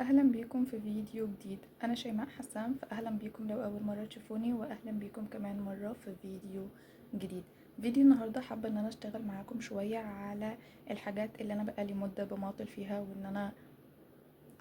اهلا بيكم في فيديو جديد. انا شيماء حسان، فاهلا بيكم لو اول مرة تشوفوني، واهلا بيكم كمان مرة في فيديو جديد. فيديو النهارده حابة ان انا اشتغل معاكم شوية على الحاجات اللي انا بقالي مده بماطل فيها، وان انا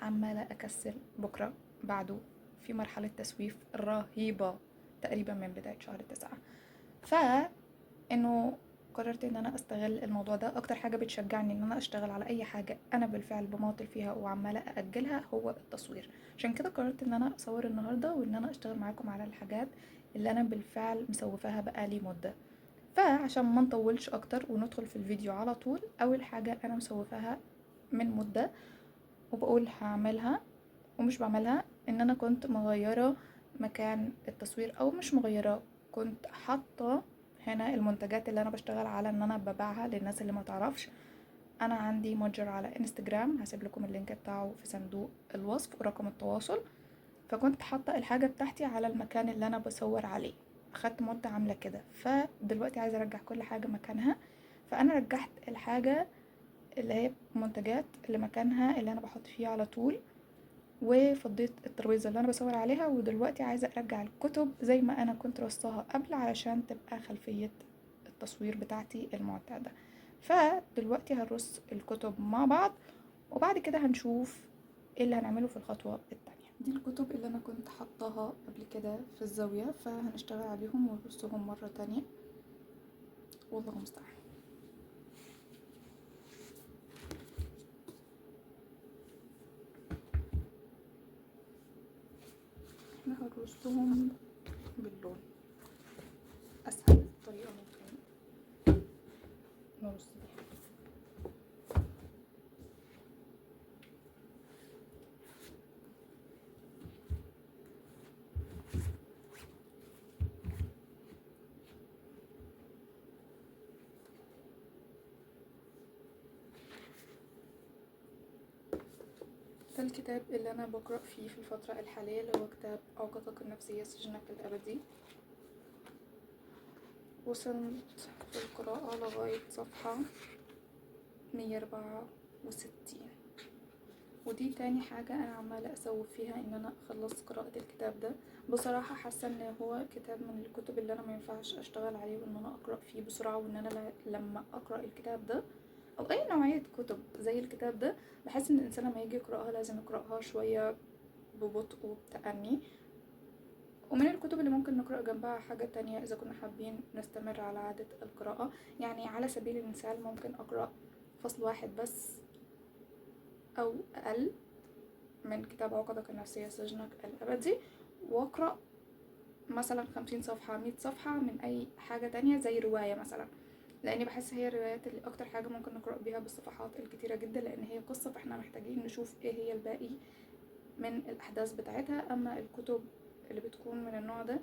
عماله اكسل بكره بعده في مرحلة تسويف رهيبة تقريبا من بداية شهر 9. فانه قررت ان انا استغل الموضوع ده. اكتر حاجة بتشجعني ان انا اشتغل على اي حاجة انا بالفعل بماطل فيها وعماله ااجلها هو التصوير. عشان كده قررت ان انا اصور النهارده وان انا اشتغل معاكم على الحاجات اللي انا بالفعل مسوفاها بقالي مده. فعشان ما نطولش اكتر وندخل في الفيديو على طول، اول حاجة انا مسوفاها من مده وبقول هعملها ومش بعملها، ان انا كنت مغيرة مكان التصوير، او مش مغيرة، كنت حاطه هنا المنتجات اللي انا بشتغل على ان انا ببيعها للناس اللي ما تعرفش. انا عندي متجر على انستجرام، هسيب لكم ال link بتاعه في صندوق الوصف ورقم التواصل. فكنت حاطه الحاجة بتاعتي على المكان اللي انا بصور عليه، اخدت مده عامله كده. فدلوقتي عايزه ارجع كل حاجة مكانها، فانا رجعت الحاجة اللي هي منتجات لمكانها اللي انا بحط فيه على طول، وفضيت الترابيزة اللي انا بصور عليها. ودلوقتي عايزه ارجع الكتب زي ما انا كنت رصاها قبل علشان تبقى خلفية التصوير بتاعتي المعتادة. فدلوقتي هنرص الكتب مع بعض، وبعد كده هنشوف ايه اللي هنعمله في الخطوة التانية. دي الكتب اللي انا كنت حطاها قبل كده في الزاوية، فهنشتغل عليهم ونرصهم مرة تانية، والله المستعان. احنا هنرصهم باللون، اسهل طريقه ممكن نرص بيها. ده الكتاب اللي انا بقرأ فيه في الفترة الحالية، اللي هو كتاب عقدك النفسية سجنك الأبدي. وصلت في القراءة لغاية صفحة 164، ودي تاني حاجة انا عمالة اسوف فيها ان انا اخلص قراءة الكتاب ده. بصراحة حاسة ان هو كتاب من الكتب اللي انا ما ينفعش اشتغل عليه وان انا اقرأ فيه بسرعة، وان انا لما اقرأ الكتاب ده او اي نوعية كتب زي الكتاب ده بحس ان الانسان لما يجي يقرأها لازم يقرأها شوية ببطء وبتأني. ومن الكتب اللي ممكن نقرأ جنبها حاجة تانية اذا كنا حابين نستمر على عادة القراءة. يعني على سبيل المثال ممكن اقرأ فصل واحد بس او اقل من كتاب عقدك النفسية سجنك الابدي، واقرأ مثلا 50 صفحة 100 صفحة من اي حاجة تانية زي رواية مثلا، لاني بحس هي الروايات اللي اكتر حاجة ممكن نقرأ بيها بالصفحات الكتيرة جدا، لان هي قصة فاحنا محتاجين نشوف ايه هي الباقي من الاحداث بتاعتها. اما الكتب اللي بتكون من النوع ده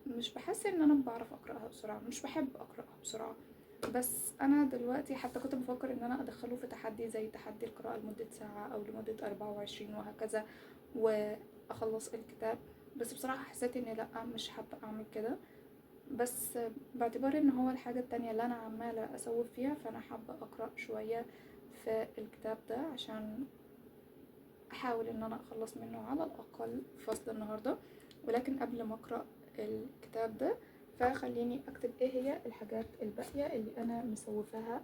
مش بحس ان انا بعرف اقرأها بسرعة، مش بحب اقرأها بسرعة. بس انا دلوقتي حتى كنت بفكر ان انا ادخله في تحدي زي تحدي القراءة لمدة ساعة او لمدة 24 وهكذا واخلص الكتاب، بس بصراحة حسيت اني لا، مش حابة اعمل كده. بس باعتبار ان هو الحاجة التانية اللي انا عمالة اسوف فيها، فانا حابة اقرأ شوية في الكتاب ده عشان احاول ان انا اخلص منه على الاقل فصل النهاردة. ولكن قبل ما اقرأ الكتاب ده فخليني اكتب ايه هي الحاجات الباقية اللي انا مسوفاها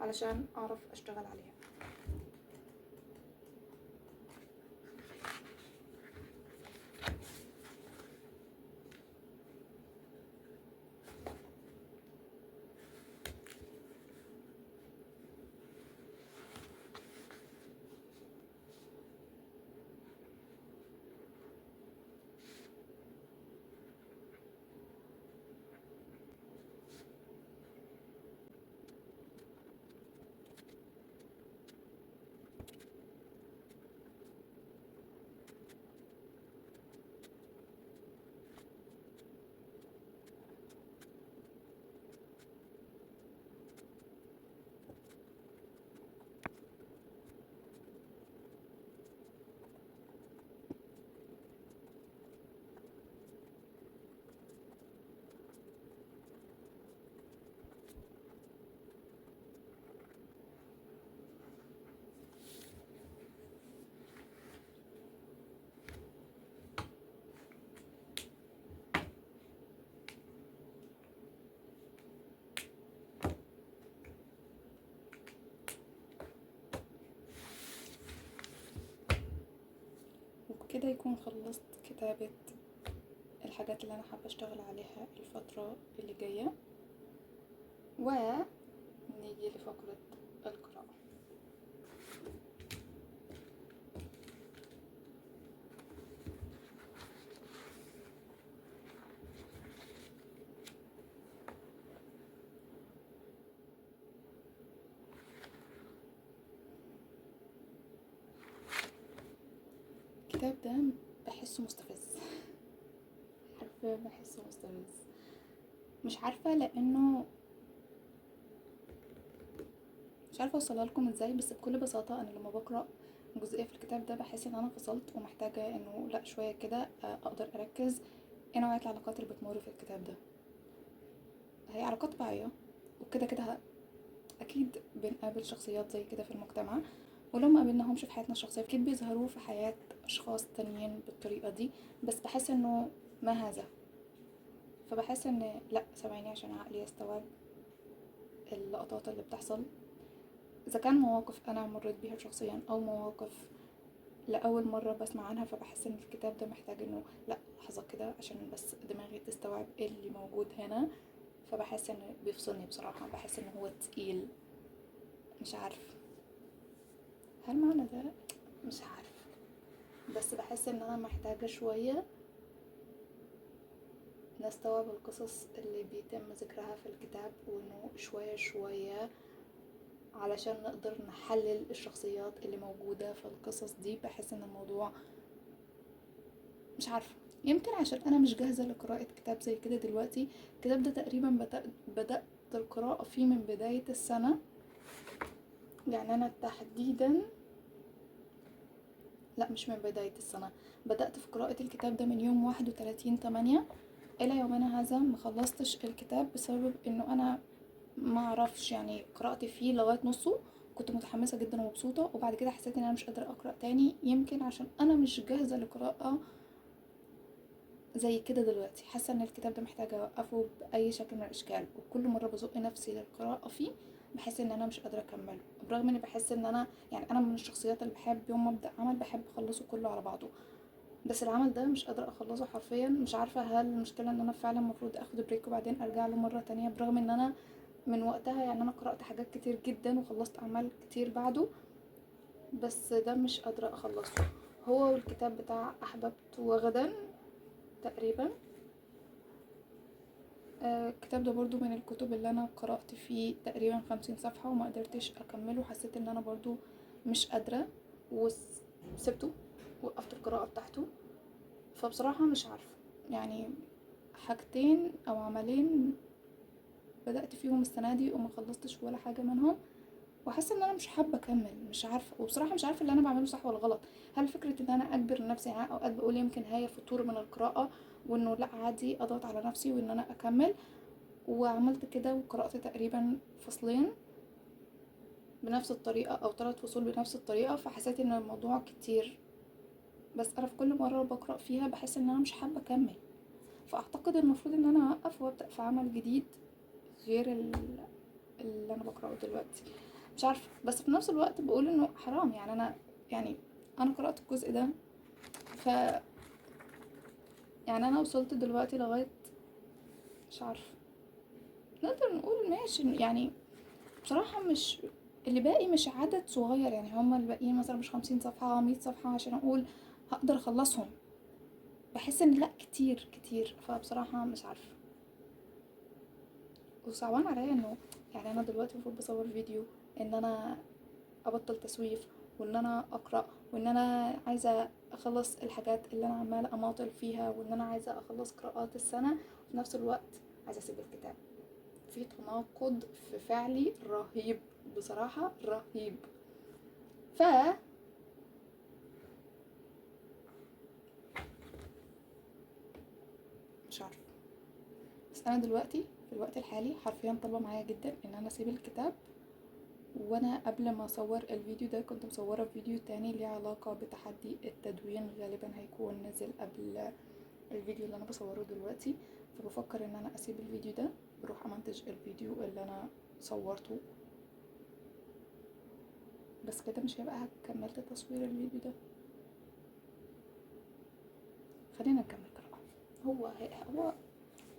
علشان اعرف اشتغل عليها. وبكده يكون خلصت كتابة الحاجات اللي انا حابة اشتغل عليها الفترة اللي جاية، ونيجي لفقرة القراءة. الكتاب ده بحسه مستفز، حرفيا بحسه مستفز، مش عارفة لانه مش عارفة اوصلها لكم ازاي، بس بكل بساطة انا لما بقرأ جزئية في الكتاب ده بحس ان انا فصلت ومحتاجة انه لا شوية كده اقدر اركز ايه نوعية العلاقات اللي بتمر في الكتاب ده. هي علاقات طبيعية وكده كده اكيد بنقابل شخصيات زي كده في المجتمع، ولو ما قابلناهمش في حياتنا الشخصية اكيد بيظهروا في حياة اشخاص تانيين بالطريقة دي، بس بحس انه ما هذا، فبحس ان لا ثواني عشان عقلي يستوعب اللقطات اللي بتحصل، اذا كان مواقف انا مريت بيها شخصيا او مواقف لاول مرة بسمع عنها، فبحس ان الكتاب ده محتاج انه لا لحظة كده عشان بس دماغي تستوعب ايه اللي موجود هنا، فبحس انه بيفصلني بصراحة، بحس انه هو تقيل، مش عارف هل معنى ده، مش عارف، بس بحس ان انا محتاجة شوية نستوعب القصص اللي بيتم ذكرها في الكتاب، وانه شوية شوية علشان نقدر نحلل الشخصيات اللي موجودة في القصص دي. بحس ان الموضوع مش عارفة، يمكن عشان انا مش جاهزة لقراءة كتاب زي كده دلوقتي. الكتاب ده تقريبا بدأت القراءة فيه من بداية السنة، يعني انا تحديدا لا مش من بداية السنة، بدأت في قراءة الكتاب ده من يوم 31/8 الى يومنا هذا ما خلصتش الكتاب، بسبب انه انا ما اعرفش، يعني قرأت فيه لغاية نصه كنت متحمسة جدا ومبسوطة، وبعد كده حسيت ان انا مش قادرة اقرأ تاني، يمكن عشان انا مش جاهزة لقراءة زي كده دلوقتي. حاسة ان الكتاب ده محتاجة اوقفه بأي شكل من الاشكال، وكل مرة بزق نفسي للقراءة فيه بحس ان انا مش قادرة اكمله، برغم اني بحس ان انا يعني انا من الشخصيات اللي بحب يوم ما ابدا عمل بحب اخلصه كله على بعضه، بس العمل ده مش قادرة اخلصه حرفيا. مش عارفة هل المشكلة ان انا فعلا المفروض اخد break وبعدين ارجع له مرة تانية، برغم ان انا من وقتها يعني انا قرأت حاجات كتير جدا وخلصت اعمال كتير بعده، بس ده مش قادرة اخلصه. هو والكتاب بتاع احببت وغدا تقريبا، الكتاب ده برضو من الكتب اللي انا قرأت فيه تقريبا 50 صفحة وما قدرتش اكمله، حسيت ان انا برضو مش قادرة وسبته، وقفت القراءة بتاعته. فبصراحة مش عارفة، يعني حاجتين او عملين بدأت فيهم السنة دي وما خلصتش ولا حاجة منهم، وحاسة ان انا مش حابة اكمل، مش عارفة، وبصراحة مش عارفة اللي انا بعمله صح ولا غلط. هل فكرة ان انا اجبر نفسي، يعني اوقات بقول يمكن هي فتور من القراءة وانه لا عادي اضغط على نفسي وان انا اكمل، وعملت كده وقرأت تقريبا فصلين بنفس الطريقة او 3 فصول بنفس الطريقة، فحسيت ان الموضوع كتير، بس انا في كل مرة بقرأ فيها بحس ان انا مش حابة اكمل، فاعتقد المفروض ان انا اوقف وابدأ في عمل جديد غير اللي انا بقرأه دلوقتي، مش عارفة. بس في نفس الوقت بقول انه حرام، يعني انا يعني انا قرأت الجزء ده، ف يعني انا وصلت دلوقتي لغاية مش عارفة، نقدر نقول ماشي، يعني بصراحة مش اللي باقي مش عدد صغير، يعني هما الباقيين مثلا مش 50 صفحة 100 صفحة عشان اقول هقدر اخلصهم، بحس ان لا كتير كتير، فبصراحة مش عارفة. وصعبان عليا انه يعني انا دلوقتي المفروض بصور فيديو ان انا ابطل تسويف وان انا اقرأ وان انا عايزة اخلص الحاجات اللي انا عمالة اماطل فيها وان انا عايزة اخلص قراءات السنة، وفي نفس الوقت عايزة اسيب الكتاب. في تناقض في فعلي رهيب بصراحة، رهيب. ف مش عارفة، بس انا دلوقتي في الوقت الحالي حرفيا طالبة معايا جدا ان انا اسيب الكتاب. وانا قبل ما اصور الفيديو ده كنت مصورة فيديو تاني ليه علاقة بتحدي التدوين، غالبا هيكون نزل قبل الفيديو اللي انا بصوره دلوقتي، فبفكر ان انا اسيب الفيديو ده بروح امنتج الفيديو اللي انا صورته، بس كده مش هيبقى كملت تصوير الفيديو ده. خلينا نكمل قراءة. هو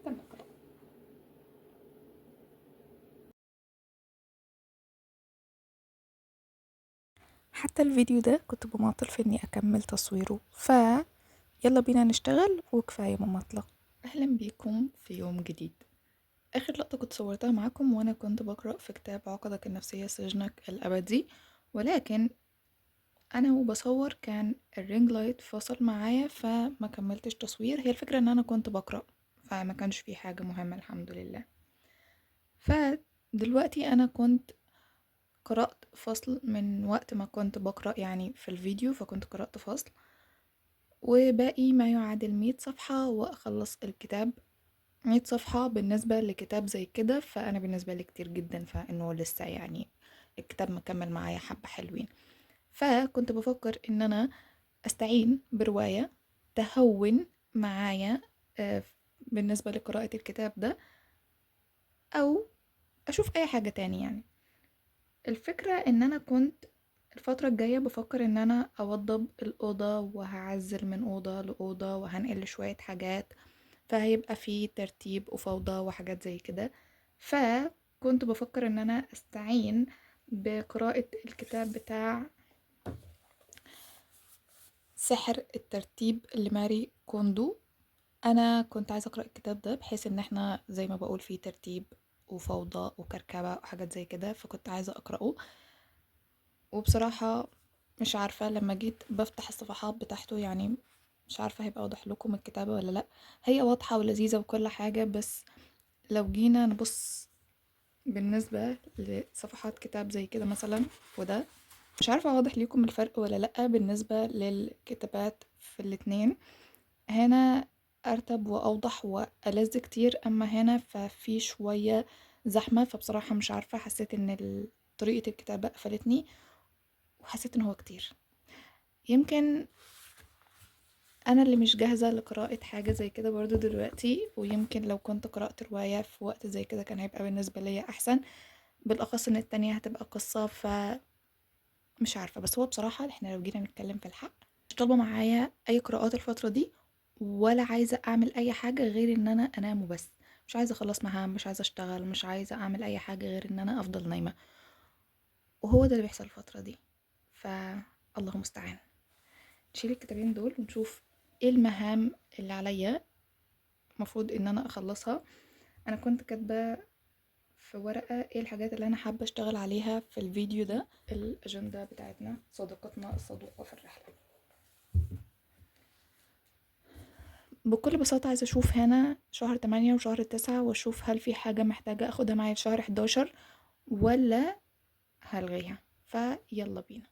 كمل قراءة. حتى الفيديو ده كنت بماطل في اني اكمل تصويره، ف يلا بينا نشتغل وكفاية مماطلة. اهلا بيكم في يوم جديد. اخر لقطة كنت صورتها معاكم وانا كنت بقرأ في كتاب عقدك النفسية سجنك الابدي، ولكن انا وبصور كان ال ring light فصل معايا فما كملتش تصوير. هي الفكرة ان انا كنت بقرأ فما كانش في حاجة مهمة الحمد لله. فدلوقتي انا كنت قرأت فصل من وقت ما كنت بقرأ يعني في الفيديو، فكنت قرأت فصل وباقي ما يعادل 100 صفحة وأخلص الكتاب. 100 صفحة بالنسبة لكتاب زي كده فأنا بالنسبة لي كتير جدا، فإنه لسه يعني الكتاب مكمل معايا حبة حلوين. فكنت بفكر إن أنا أستعين برواية تهون معايا بالنسبة لقراءة الكتاب ده، أو أشوف أي حاجة تاني. يعني الفكرة إن أنا كنت الفترة الجاية بفكر إن أنا أوضب الأوضة، وهعزل من أوضة لأوضة، وهنقل شوية حاجات، فهيبقى في ترتيب وفوضى وحاجات زي كده. فكنت بفكر إن أنا أستعين بقراءة الكتاب بتاع سحر الترتيب لماري كوندو. أنا كنت عايزة أقرأ الكتاب ده بحيث إن إحنا زي ما بقول فيه ترتيب وفوضى وكركبة وحاجات زي كده، فكنت عايزة أقرأه. وبصراحة مش عارفة لما جيت بفتح الصفحات بتاعته، يعني مش عارفة هيبقى واضح لكم الكتابة ولا لأ. هي واضحة ولذيذة وكل حاجة، بس لو جينا نبص بالنسبة لصفحات كتاب زي كده مثلا، وده مش عارفة واضح ليكم الفرق ولا لأ بالنسبة للكتابات في الاتنين. هنا أرتب وأوضح وألذ كتير، أما هنا ففي شوية زحمة. فبصراحة مش عارفة، حسيت إن طريقة الكتابة قفلتني وحسيت إن هو كتير. يمكن أنا اللي مش جاهزة لقراءة حاجة زي كده برضو دلوقتي، ويمكن لو كنت قرأت رواية في وقت زي كده كان هيبقى بالنسبة ليا أحسن، بالأخص إن التانية هتبقى قصة. ف مش عارفة، بس هو بصراحة إحنا لو جينا نتكلم في الحق مش طالبة معايا أي قراءات الفترة دي، ولا عايزة أعمل أي حاجة غير إن أنا أنام وبس. مش عايزة أخلص مهام، مش عايزة أشتغل، مش عايزة أعمل أي حاجة غير إن أنا أفضل نايمة، وهو ده اللي بيحصل الفترة دي. فالله المستعان. نشيل الكتابين دول ونشوف ايه المهام اللي عليا المفروض ان انا اخلصها. انا كنت كاتبة في ورقة ايه الحاجات اللي انا حابة اشتغل عليها في الفيديو ده. الاجندة بتاعتنا، صديقتنا الصدوقة في الرحلة. بكل بساطة عايزة اشوف هنا شهر 8 وشهر 9، واشوف هل في حاجة محتاجة اخدها معايا في شهر 11 ولا هلغيها. فيلا بينا.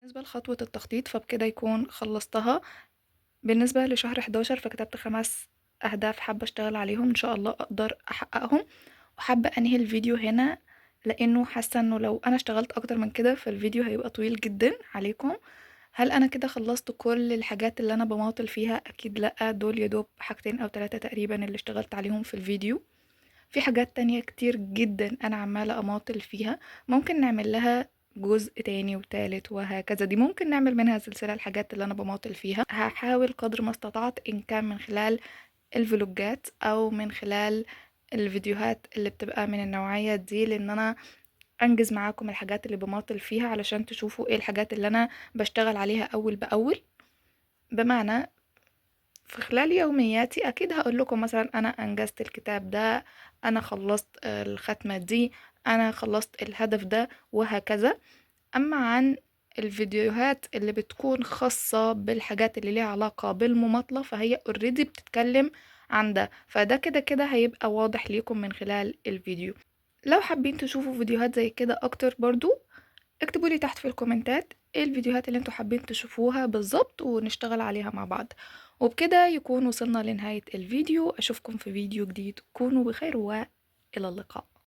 بالنسبة لخطوة التخطيط فبكده يكون خلصتها. بالنسبة لشهر 11 فكتبت 5 أهداف حابة أشتغل عليهم، إن شاء الله أقدر أحققهم. وحابة أنهي الفيديو هنا لأنه حاسة إنه لو أنا اشتغلت أكتر من كده فالفيديو هيبقى طويل جدا عليكم. هل أنا كده خلصت كل الحاجات اللي أنا بماطل فيها؟ أكيد لأ، دول يدوب حاجتين أو 3 تقريبا اللي اشتغلت عليهم في الفيديو. في حاجات تانية كتير جدا أنا عمالة أماطل فيها، ممكن نعمل لها جزء تاني وتالت وهكذا. دي ممكن نعمل منها سلسلة الحاجات اللي أنا بماطل فيها. هحاول قدر ما استطعت إن كان من خلال الفلوجات أو من خلال الفيديوهات اللي بتبقى من النوعية دي، لأن أنا أنجز معاكم الحاجات اللي بماطل فيها علشان تشوفوا إيه الحاجات اللي أنا بشتغل عليها أول بأول. بمعنى في خلال يومياتي اكيد هقول لكم مثلا انا انجزت الكتاب ده، انا خلصت الختمة دي، انا خلصت الهدف ده، وهكذا. اما عن الفيديوهات اللي بتكون خاصة بالحاجات اللي ليها علاقة بالمماطلة فهي already بتتكلم عن ده، فده كده كده هيبقى واضح ليكم من خلال الفيديو. لو حابين تشوفوا فيديوهات زي كده اكتر برضو اكتبوا لي تحت في الكومنتات ايه الفيديوهات اللي انتوا حابين تشوفوها بالظبط ونشتغل عليها مع بعض. وبكده يكون وصلنا لنهاية الفيديو، اشوفكم في فيديو جديد، كونوا بخير والى اللقاء.